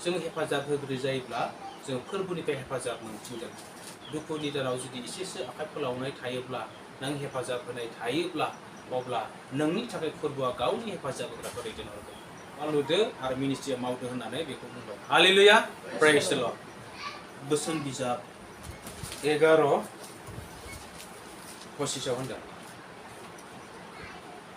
जों हेफाजाब होग्रो जायोब्ला जों फोरबोनिफ्राय हेफाजाब मोनफिनगोन। दुखुनि दानाव जुदि एसेसो आखाइ फोलावनाय थायोब्ला नों हेफाजाब होनाय थायोब्ला अब्ला नोंनि थाखाय फोरबोआ गावनि हेफाजाब होग्राखौ दैदेनहरगोन। मावदो आरो मिनिस्ट्रिया मावदो होननानै बेखौ बुंबाय। हालेलुया, प्रेज द लर्ड। बोसोन बिजाब 11:25 होनदों,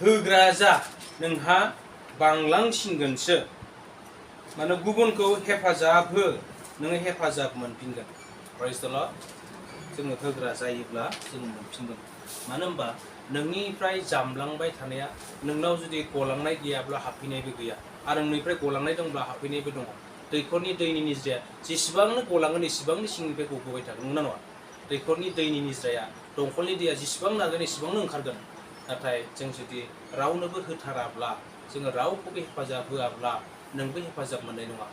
होग्रा जा नोंहा बांलांसिनगोनसो, माने गुबुनखौ हेफाजाब हो नोङो हेफाजाब मोनफिनगोन। प्रेज द लर्ड। जोङो होग्रा जायोब्ला जों मोनफिनगोन। मानो होनबा नोंनिफ्राय जामलांबाय थानाया नोंनाव जुदि गलांनाय गैयाब्ला हाबफैनायबो गैया, आरो नोंनिफ्राय गलांनाय दंब्ला हाबफैनायबो दङ। दैखरनि दैनि निज्राया जेसेबांनो गलांगोन एसेबांनो सिंनिफ्राय गबोबाय थागोन, नंगौना नङा? दैखरनि दैनि निज्राया, दंखलनि दैया जेसेबां नागोन एसेबांनो ओंखारगोन। नाथाय जों जुदि रावनोबो होथाराब्ला, जोङो रावखौबो हेफाजाब होआब्ला नोंबो हेफाजाब मोननाय नङा।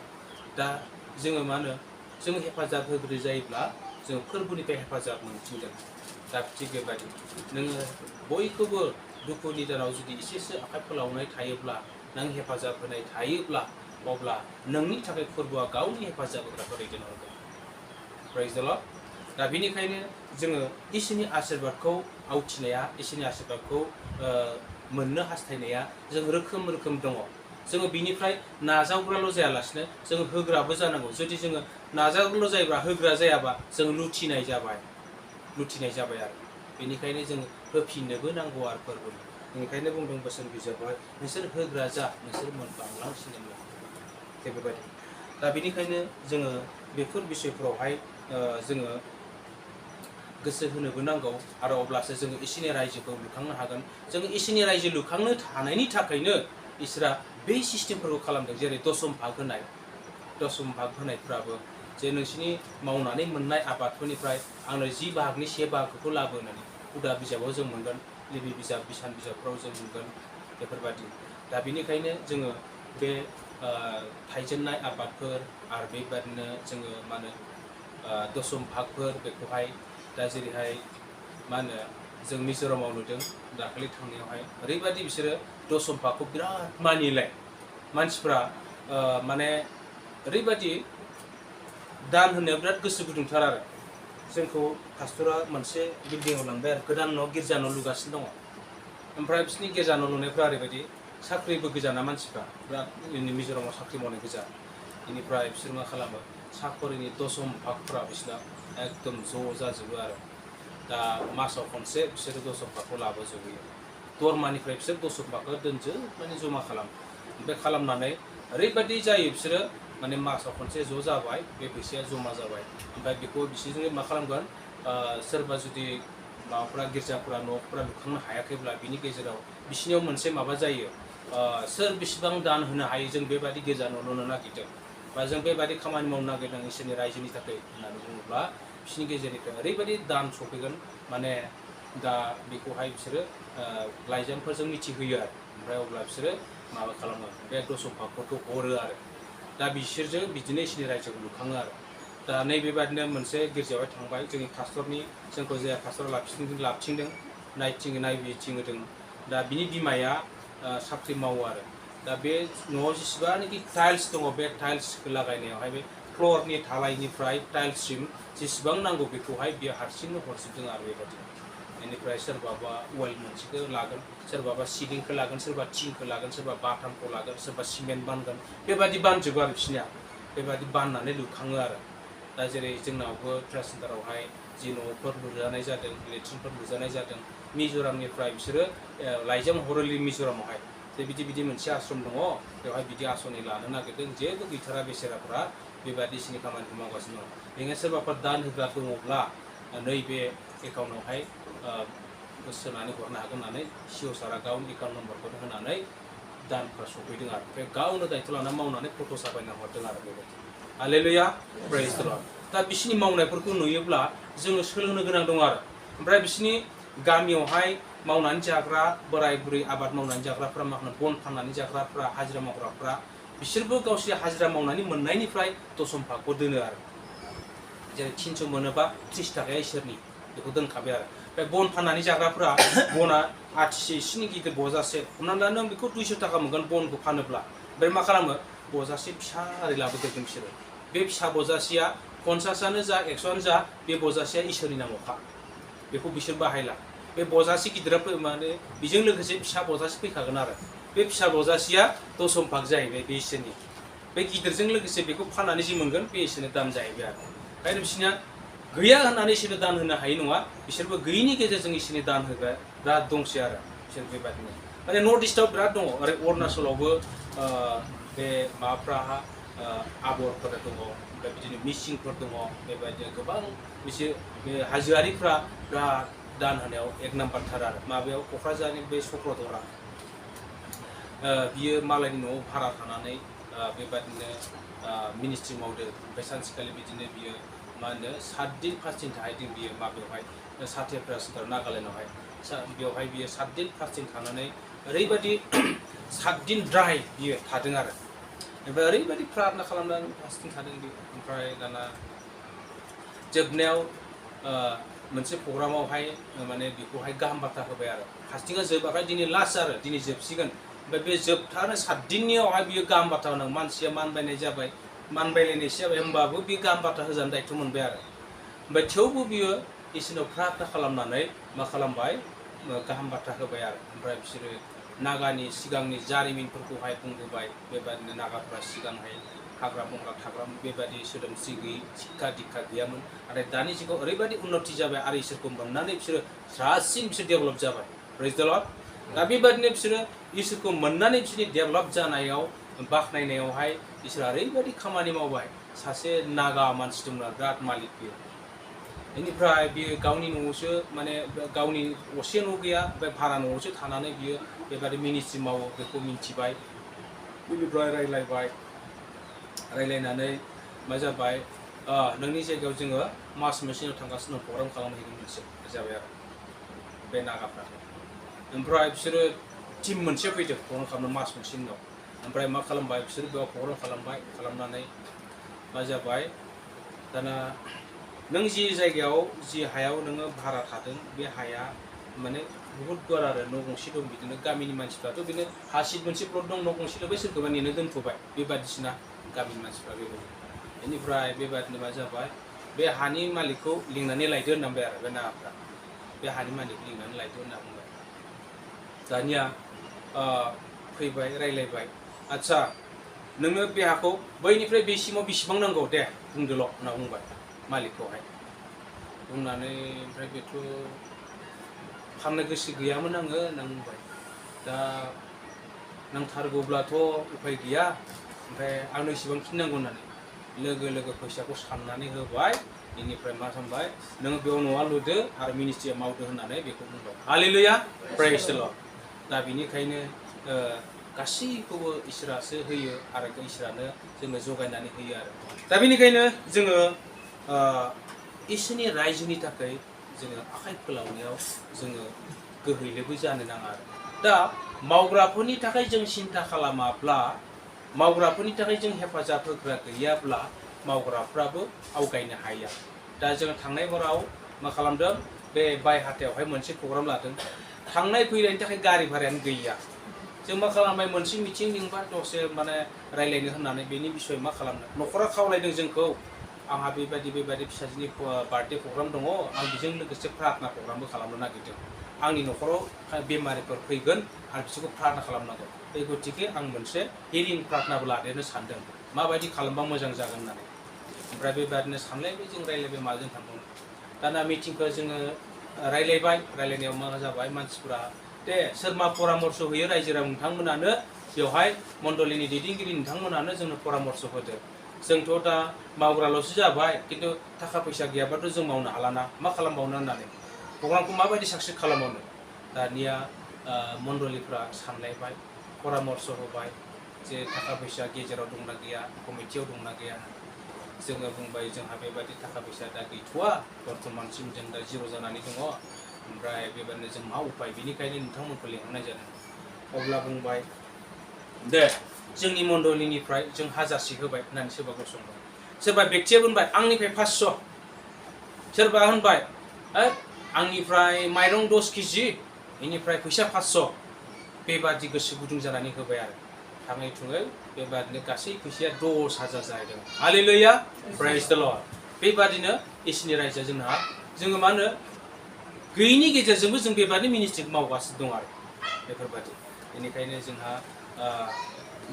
दा जोङो मा होनो, जों हेफाजाब होग्रो जायोब्ला जों फोरबोनिफ्राय हेफाजाब मोनफिनगोन। दा थिग बेबायदि नोङो बयखौबो दुखुनि दानाव जुदि एसेसो आखाइ फोलावनाय थायोब्ला, नों हेफाजाब होनाय थायोब्ला, अब्ला नोंनि थाखाय फोरबोआ गावनि हेफाजाब होग्राखौ दैदेनहरगोन। प्रेज द लर्ड। दा बेनिखायनो जोङो इसोरनि आशीर्बादखौ आवथिनाया, इसोरनि आशीर्बादखौ मोननो हास्थायनाया जों रोखोम रोखोम दङ। जोङो बिनिफ्राय नाजावग्राल' जायालासिनो जों होग्राबो जानांगौ। जुदि जोङो नाजावग्राल' जायोब्ला होग्रा जायाबा जों लुथिनाय जाबाय आरो। बेनिखायनो जों होफिननोबो नांगौ आरो फोरबोनि। बेनिखायनो बुंदों बोसोन बिजाबावहाय, नोंसोर होग्रा जा नोंसोर बांलांसिनगोन। थिग बेबायदि। दा बेनिखायनो जोङो बेफोर बिसयफोरावहाय जोङो गोसो होनोबो नांगौ, आरो अब्लासो जोङो इसोरनि रायजोखौ लुखांनो हागोन। जोङो इसोरनि रायजो लुखांनो हानायनि थाखायनो इसोरा बे सिस्टेमफोरखौ खालामदों। जेरै दशम भाग होनायफ्राबो, जे नोंसिनि मावनानै मोननाय आबादफोरनिफ्राय आंनो 10 बाहागनि 1 बाहागोखौ लाबो होननानै हुदा बिजाबाव जों मोनगोन, लेबि बिजाब, बिसान बिजाबफ्राव जों मोनगोन बेफोरबायदि। दा बेनिखायनो जोङो बे थाइजेननाय आबादफोर आरो बेबादिनो जोङो मा होनो दशम भागफोर, बेखौहाय दा जेरैहाय मा होनो जों मिज'रामाव नुदों दाखालि थांनायावहाय, ओरैबायदि बिसोरो दशम भागखौ बिराद मानिलाय मानसिफ्रा, माने ओरैबायदि दान होनायाव बिराद गोसो गुदुंथार आरो। जोंखौ पास्टरा मोनसे बिल्डिंआव लांबाय आरो, गोदान न' गिर्जा न' लुगासिनो दङ। ओमफ्राय बिसोरनि गिर्जा न' लुनायफ्रा ओरैबायदि, साख्रिबो गोजाना मानसिफ्रा, बिराद मिज'रामाव साख्रि मावनाय गोजा। बेनिफ्राय बिसोर मा खालामो, साखरिनि दशम भागफ्रा बिसोरना एकदम ज' जाजोबो आरो। दा मासाव खनसे बिसोरो दशम भागखौ लाबोजोबोयो। दरमानिफ्राय बिसोर दशम भागखौ दोनजोबनानै जमा खालामो। ओमफ्राय खालामनानै ओरैबायदि जायो बिसोरो, माने मासाव खनसे ज' जाबाय, बे फैसाया जमा जाबाय। ओमफ्राय बेखौ बिसोरजों मा खालामगोन, सोरबा जुदि माबाफ्रा गिर्जाफ्रा न'फ्रा लुखांनो हायाखैब्ला बिनि गेजेराव बिसोरनियाव मोनसे माबा जायो, सोर बेसेबां दान होनो हायो, जों बेबायदि गिर्जा न' लुनो नागिरदों, बा जों बेबायदि खामानि मावनो नागिरदों इसोरनि रायजोनि थाखाय होननानै बुङोब्ला बिसोरनि गेजेरनिफ्राय ओरैबायदि दान सफैगोन, माने दा बेखौहाय बिसोरो लाइजामफोरजों मिथिहोयो आरो। ओमफ्राय अब्ला बिसोरो माबा खालामो, बे दशम भागफोरखौ हरो आरो। दा बिसोरजों बिदिनो इसोरनि रायजोखौ लुखाङो आरो। दा नैबेबादिनो मोनसे गिर्जायावहाय थांबाय, जोंनि पास्टरनि, जोंखौ जे पास्टरा लाबथिंदों, नायबिजिरथिंहोदों। दा बिनि बिमाया साख्रि मावो आरो। दा बे न'आव जेसेबांनाखि टाइल्स दङ, बे टाइल्सखौ लागायनायावहाय बे फ्लरनि धालायनिफ्राय टाइल्ससिम जेसेबां नांगौ बेखौहाय बियो हारसिंनो हरजोबदों आरो बेबायदि। बेनिफ्राय सोरबाबा वाल मोनसेखौ लागोन, सोरबाबा सिलिंखौ लागोन, सोरबा थिंखौ लागोन, सोरबा बाथामखौ लागोन, सोरबा सिमेन्ट बानगोन, बेबायदि बानजोबो आरो बिसोरनिया। बेबायदि बाननानै लुखाङो आरो। दा जेरै जोंनावबो ट्रास्ट सेन्टारावहाय जि न'फोर लुजानाय जादों, लेट्रिनफोर लुजानाय जादों, मिज'रामनिफ्राय बिसोरो लाइजाम हरो मिज'रामावहाय, जे बिदि बिदि मोनसे आश्रम दङ, बेवहाय बिदि आसनि लानो नागिरदों, जेबो गैथारा बेसेराफ्रा बेबायदि इसोरनि खामानिखौ मावगासिनो दङ। बेनिखायनो सोरबाफोर दान होग्रा दङब्ला नैबे एकाउन्टावहाय सोनानै हरनो हागोन होननानै सिअ सारा गावनि एकाउन्ट नम्बरखौ होनानै दानफ्रा सफैदों आरो। ओमफ्राय गावनो दायथ' लाना मावनानै फट' साफायना हरदों आरो बेबायदि। हालेलुया, प्रेज द लर्ड। दा बिसोरनि मावनायफोरखौ नुयोब्ला जोङो सोलोंनो गोनां दं आरो। ओमफ्राय बिसोरनि गामियावहाय मावनानै जाग्रा, बोराय बुरै आबाद मावनानै जाग्राफ्रा, मा होनो बन फाननानै जाग्राफ्रा, हाजिरा मावग्राफ्रा, बिसोरबो गावसोर हाजिरा मावनानै मोननायनिफ्राय दशम भागखौ दोनो आरो। जेरै 300 मोनोबा 30 थाखाया इसोरनि, बेखौ दोनखाबाय आरो। ओमफ्राय बन फाननानै जाग्राफ्रा, बना आथिसे एसेनि गिदिर बजासे, हमनानै ला नों बेखौ 200 थाखा मोनगोन बनखौ फानोब्ला, ओमफ्राय मा खालामो, बजासे फिसा ओरै लाबोदेरदों बिसोरो बे फिसा बजासेया 50आनो जा 100आनो जा बे बजासेया इसोरनि नामावखा बेखौ बिसोर बाहायला बे बजासे गिदिरा माने बेजों लोगोसे फिसा बजासे फैखागोन आरो बे फिसा बजासेया दशम भाग जाहैबाय बे इसोरनि बे गिदिरजों लोगोसे बेखौ फाननानै जि मोनगोन बे इसोरनो दान जाहैबाय आरो ओंखायनो बिसोरना गैया होननानै इसोरनो दान होनो हायै नङा बिसोरबो गैयिनि गेजेरजों इसोरनि दान होग्रा बिराद दंसै आरो बिसोर बेबादिनो माने नर्थ इस्टआव बिराद दङ ओरै अरुणाचलावबो बे माबाफ्रा आबरफोर दङ ओमफ्राय बिदिनो मिसिंफोर दङ बेबायदिनो गोबां बिसोर बे हाजोआरिफ्रा बिराद दान होनायाव एक नाम्बारथार आरो माबायाव क'क्राझारनि बे चक्रधरा बियो मालायनि न'आव भारा थानानै बेबादिनो मिनिस्ट्रि मावदों ओमफ्राय सानसेखालि बिदिनो बियो मा होनो 7 दिन 5 दिन थाहैदों बियो माबायावहाय साथेफ्रा सेन्टार नागालेण्डआवहाय बेवहाय बियो 7 दिन 5 दिन थानानै ओरैबायदि 7 दिन ड्राइ बियो थादों आरो ओमफ्राय ओरैबायदि प्रार्थना खालामनानै फास्टिं थादों बियो ओमफ्राय दाना जोबनायाव मोनसे प्रग्रामावहाय माने बेखौहाय गाहाम बाथ्रा होबाय आरो फास्टिंआ जोबाखै दिनै लास्ट आरो दिनै जोबसिगोन ओमफ्राय बे जोबथारनो 7 दिननियावहाय बियो गाहाम बाथ्रा होनांगौ मानसिया मानबायनाय जाबाय मानबायलायनायसो जाबाय होमबाबो बे गाहाम बाथ्रा होजानो दायथ' मोनबाय आरो ओमफ्राय थेवबो बियो इसोरनाव प्रार्थना खालामनानै मा खालामबाय गाहाम बाथ्रा होबाय आरो ओमफ्राय बिसोरो नागानि सिगांनि जारिमिनफोरखौहाय बुंबोबाय बेबादिनो नागाफ्रा सिगांहाय हाग्रा बंग्रा थाग्रा बेबादि सोदोमस्रि गैयै शिक्षा दीक्षा गैयामोन नाथाय दानि जुगाव ओरैबायदि उन्नति जाबाय आरो इसोरखौ मोननानै बिसोरो सासिन बिसोर डेभेलप जाबाय प्रेज द लर्ड दा बेबादिनो बिसोरो इसोरखौ मोननानै बिसोरनि डेभेलप जानायाव बाख्नायनायावहाय इसोरा ओरैबायदि खामानि मावबाय सासे नागा मानसि दंना बिराद मालिक बियो बेनिफ्राय बियो गावनि न'आवसो माने गावनि असे न' गैया ओमफ्राय भारा न'आवसो थानानै बियो बेबादि मिनिस्ट्रि मावो बेखौ मिन्थिबाय बेनिफ्राय रायलायनानै मा जाबाय नोंनि जायगायाव जोङो मास मोनसेयाव थांगासिनो प्रग्राम खालामहैगोन मोनसे जाबाय आरो बे नागाफ्रा ओमफ्राय बिसोरो टिम मोनसे फैदों प्रग्राम खालामनो मास मोनसेनि उनाव ओमफ्राय मा खालामबाय बिसोर बेयाव प्रग्राम खालामबाय खालामनानै मा जाबाय दाना नों जि जायगायाव जि हायाव नोङो भारा थादों बे हाया माने बहुत गुवार आरो न' गंसे दं बिदिनो गामिनि मानसिफ्राथ' बिदिनो हा सिट मोनसे प्लट दं न' गंसे दं बै सोरखौबा नेनो दोनथ'बाय बेबादिसिना गामिनि मानसिफ्रा बेबायदि बेनिफ्राय बेबादिनो मा जाबाय बे हानि मालिकखौ लिंनानै लायदो होननांबाय आरो बे नागाफ्रा बे हानि मालिकखौ लिंनानै लायदो होनना बुंबाय दानिया फैबाय रायलायबाय आच्छा नोङो बे हाखौ बैनिफ्राय बेसिमाव बेसेबां नांगौ दे बुंदोल' होनना बुंबाय मालिकखौहाय बुंनानै ओमफ्राय बेथ' फाननो गोसो गैयामोन आङो होनना बुंबाय दा नांथारगौब्लाथ' उफाय गैया ओमफ्राय आंनो इसेबांखिनि नांगौ होननानै लोगो फैसाखौ साननानै होबाय बेनिफ्राय मा सानबाय नोङो बेयाव न'आ लुदो आरो मिनिस्ट्रिया मावदो होननानै बेखौ बुंबाय हालेलुया प्रेज द लर्ड दा बेनिखायनो गासैखौबो इसोरासो होयो आरो इसोरानो जोंनो जगायनानै होयो आरो दा बेनिखायनो जोङो इसोरनि रायजोनि थाखाय जोङो आखाइ फोलावनायाव जोङो गोहैलोबो जानो नाङा आरो दा मावग्राफोरनि थाखाय जों सिन्था खालामाब्ला मावग्राफोरनि थाखाय जों हेफाजाब होग्रा गैयाब्ला मावग्राफ्राबो आवगायनो हाया दा जों थांनाय बाराव मा खालामदों बे बायहाथायावहाय मोनसे प्रग्राम लादों थांनाय फैनायनि थाखाय गारि भारायानो गैया जों मा खालामबाय मोनसे मिटिं लिंबाय दसे माने रायलायनो होननानै बेनि बिसय मा खालामनो न'खरा खावलायदों जोंखौ आंहा बेबायदि फिसाजोनि बार्थडे प्रग्राम दङ आं बेजों लोगोसे प्रार्थना प्रग्रामबो खालामनो नागिरदों आंनि न'खराव बेमारिफोर फैगोन आरो बिसोरखौ प्रार्थना खालामनांगौ बे गतिके आं मोनसे हिरिं प्रार्थनाबो लादेरनो सानदों माबायदि खालामबा मोजां जागोन होननानै ओमफ्राय बेबादिनो सानलायबाय जों रायलायबाय माजों थांबावनो दाना मिटिंखौ जोङो रायलायनायाव मा जाबाय मानसिफोरा दे सोर मा परामर्श होयो रायजो राजा नोंथांमोनानो बेवहाय मण्डलिनि दैदेनगिरि नोंथांमोनानो जोंनो परामर्श होदो जोंथ' दा मावग्राल'सो जाबाय खिन्थु थाखा फैसा गैयाबाथ' जों मावनो हालाना मा खालामबावनो होननानै प्रग्रामखौ माबायदि साक्सेस खालामबावनो दानिया मण्डलिफ्रा सानलायबाय परामर्श होबाय जे थाखा फैसा गेजेराव दंना गैया कमिटियाव दंना गैया जोङो बुंबाय जोंहा बेबायदि थाखा फैसा दा गैथ'वा बर्थमानसिम जों दा जिर' जानानै दङ ओमफ्राय बेबायदिनो जों मा उपाय बेनिखायनो नोंथांमोनखौ लिंहरनाय जादों अब्ला बुंबाय दे जोंनि मण्डलिनिफ्राय जों 1000 होबाय होननानै सोरबा गसंबाय सोरबा बेक्तिया बुंबाय आंनिफ्राय 500 सोरबा होनबाय आंनिफ्राय माइरं 10 केजि बेनिफ्राय फैसा 500 बेबादि गोसो गुदुं जानानै होबाय आरो थाङै थुङै बेबादिनो गासै फैसाया 10,000 जाहैदों। हालेलुया, प्रेज द लर्ड। बेबादिनो इसोरनि रायजोआ जोङो मा होनो गैयिनि गेजेरजोंबो जों बेबादिनो मिनिस्ट्रि मावगासिनो दं आरो बेफोरबादि। बेनिखायनो जोंहा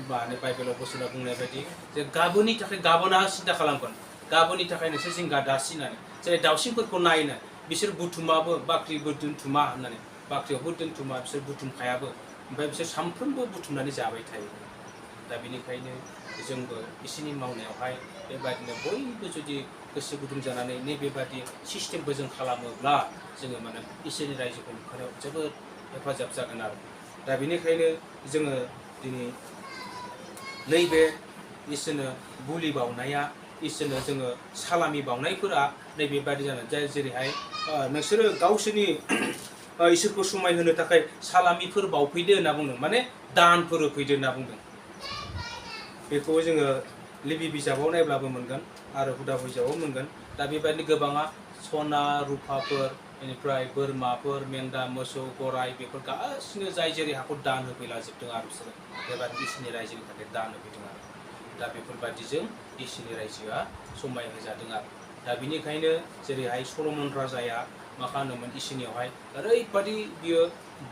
माने बाइबेलाव बोसोना बुंनाय बायदि जे गाबोननि थाखाय गाबोनआ सिन्था खालामगोन, गाबोननि थाखाय नोंसोर जिंगा दासि होननानै। जेरै दाउसिनफोरखौ नायनो बिसोर बुथुमाबो बाख्रिबो दोनथुमा होननानै, बाख्रियावबो दोनथुमा, बिसोर बुथुमखायाबो, ओमफ्राय बिसोर सानफ्रोमबो बुथुमनानै जाबाय थायो। दा बेनिखायनो जोंबो इसोरनि मावनायावहाय बेबादिनो बयबो जुदि गोसो गुदुं जानानै नैबेबादि सिस्टेमबो जों खालामोब्ला जोङो माने इसोरनि रायजोखौ लुखानायाव जोबोद हेफाजाब जागोन आरो। दा बेनिखायनो जोङो दिनै नैबे इसोरनो बुलि बावनाया, इसोरनो जोङो सालामि बावनायफोरा नैबेबादि जागोन। जेरैहाय नोंसोरो गावसोरनि इसोरखौ समायहोनो थाखाय सालामिफोर बावफैदो होनना बुंदों, माने दानफोर होफैदो होनना बुंदों। बेखौ जोङो लेबि बिजाबाव नायब्लाबो मोनगोन आरो हुदा बिजाबाव मोनगोन। दा बेबायदिनो गोबाङा सना रुफाफोर, बेनिफ्राय बोरमाफोर, मेन्दा, मोसौ, गराइ, बेफोर गासिनो जाय जेरै हाखौ दान होफैलाजोबदों आरो बिसोरो बेबादिनो इसोरनि रायजोनि थाखाय दान होफैदों आरो। दा बेफोरबादिजों इसोरनि रायजोआ समाय होजादों आरो। दा बेनिखायनो जेरैहाय सल'मन राजाया मा खालामदोंमोन इसोरनियावहाय ओरैबादि बियो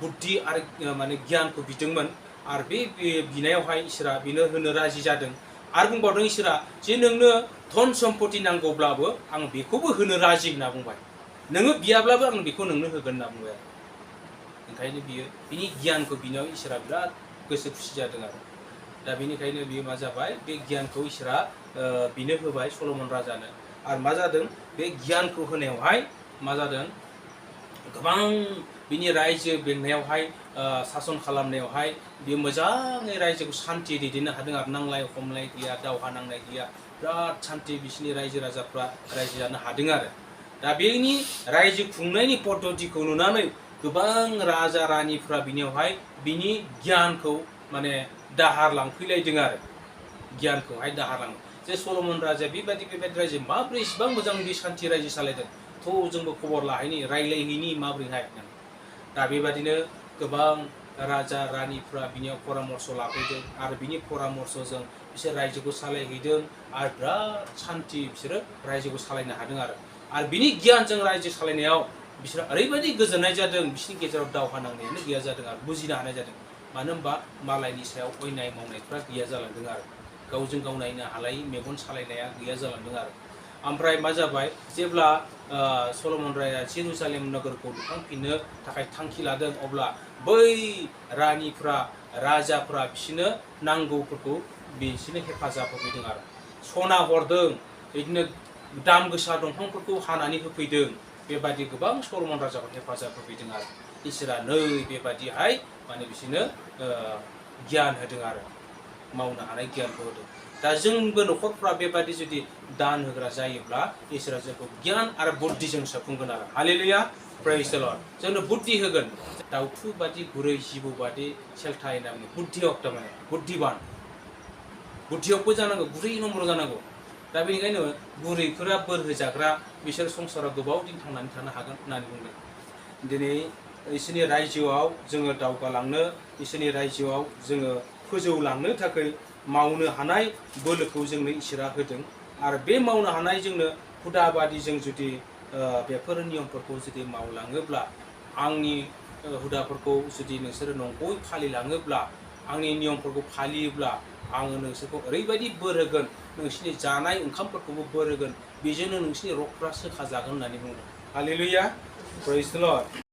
बुद्धि आरो माने गियानखौ बिदोंमोन, आरो बे बिनायावहाय इसोरा बिनो होनो राजि जादों। आरो बुंबावदों इसोरा जे नोंनो धन सम्पति नांगौब्लाबो आं बेखौबो होनो राजि होनना बुंबाय, नोङो बियाब्लाबो आं बेखौ नोंनो होगोन होनना बुंबाय आरो। ओंखायनो बियो बिनि गियानखौ बिनायाव इसोरा बिराद गोसो खुसि जादों आरो। दा बेनिखायनो बियो मा जाबाय, बे गियानखौ इसोरा बिनो होबाय सल'मन राजानो। आरो मा जादों, बे गियानखौ होनायावहाय मा जादों, गोबां बिनि रायजो बेंनायावहाय सासन खालामनायावहाय बियो मोजाङै रायजोखौ सान्थि दैदेननो हादों आरो। नांलाय खमलाय गैया, दावहा नांनाय गैया, बिराद सान्थि बिसिनि रायजो राजाफ्रा रायजो जानो हादों आरो। दा बेनि रायजो खुंनायनि पद्धतिखौ नुनानै गोबां राजा रानिफ्रा बिनियावहाय बिनि गियानखौ माने दाहार लांफैलायदों आरो, गियानखौहाय दाहार लाङो। जे सल'मन राजाया बेबायदि रायजो माब्रै इसिबां मोजां बे सान्थि रायजो सालायदों, थ' जोंबो खबर लाहैनि, रायलायहैनि माब्रैहाय होननानै। दा बेबादिनो गोबां राजा रानिफ्रा बिनियाव परामर्श लाफैदों, आरो बिनि परामर्शजों बिसोर रायजोखौ सालायहैदों, आरो बिराद सान्थि बिसोरो रायजोखौ सालायनो हादों आरो। आरो बिनि गियानजों रायजो सालायनायाव बिसोर ओरैबायदि गोजोननाय जादों, बिसोरनि गेजेराव दावहा नांनायानो गैया जादों आरो बुजिनो हानाय जादों। मानो होनबा मालायनि सायाव अयनाय मावनायफ्रा गैया जालांदों आरो, गावजों गाव नायनो हालायि मेगन सालायनाया गैया जालांदों आरो। ओमफ्राय मा जाबाय, जेब्ला सल'मन राया जेरुसालेम नोगोरखौ लुखांफिननो थाखाय थांखि लादों, अब्ला बै रानिफ्रा राजाफ्रा बिसोरनो नांगौफोरखौ बिसोरनो हेफाजाब होफैदों आरो। सना हरदों, बिदिनो दाम गोसा दंफांफोरखौ हानानै होफैदों, बेबादि गोबां सल'मन राजाखौ हेफाजाब होफैदों आरो। इसोरा नै बेबादिहाय माने बिसोरनो गियान होदों आरो, मावनो हानाय गियानखौ होदों। दा जोंबो न'खरफ्रा बेबादि जुदि दान होग्रा जायोब्ला इसोरा जोंखौ गियान आरो बुद्धिजों सोफुंगोन आरो। हालेलुया, प्रेज द लर्ड। जोंनो बुद्धि होगोन। दाउथु बादि गुरै जिबौ बादि सेलथाय होनना बुङो, बुद्धियाव थारमाने बुद्धिबान, बुद्धियावबो जानांगौ, गुरै नम्र जानांगौ। दा बेनिखायनो गुरैफोरा बोर होजाग्रा, बिसोर संसाराव गोबाव दिन थांनानै थानो हागोन होननानै बुंदों। दिनै इसोरनि रायजोआव जोङो दावगालांनो, इसोरनि रायजोआव जोङो फोजौलांनो थाखाय मावनो हानाय बोलोखौ जोंनो इसोरा होदों। आरो बे मावनो हानाय जोंनो हुदा बादि जों जुदि बेफोर नियमफोरखौ जुदि मावलाङोब्ला, आंनि हुदाफोरखौ जुदि नोंसोरो नंगौयै फालिलाङोब्ला, आंनि नियमफोरखौ फालियोब्ला, आङो नोंसोरखौ ओरैबायदि बोर होगोन, नोंसोरनि जानाय ओंखामफोरखौबो बोर होगोन, बेजोंनो नोंसोरनि रगफ्रा सोखाजागोन होननानै बुंदों। हालेलुया, प्रेज द लर्ड।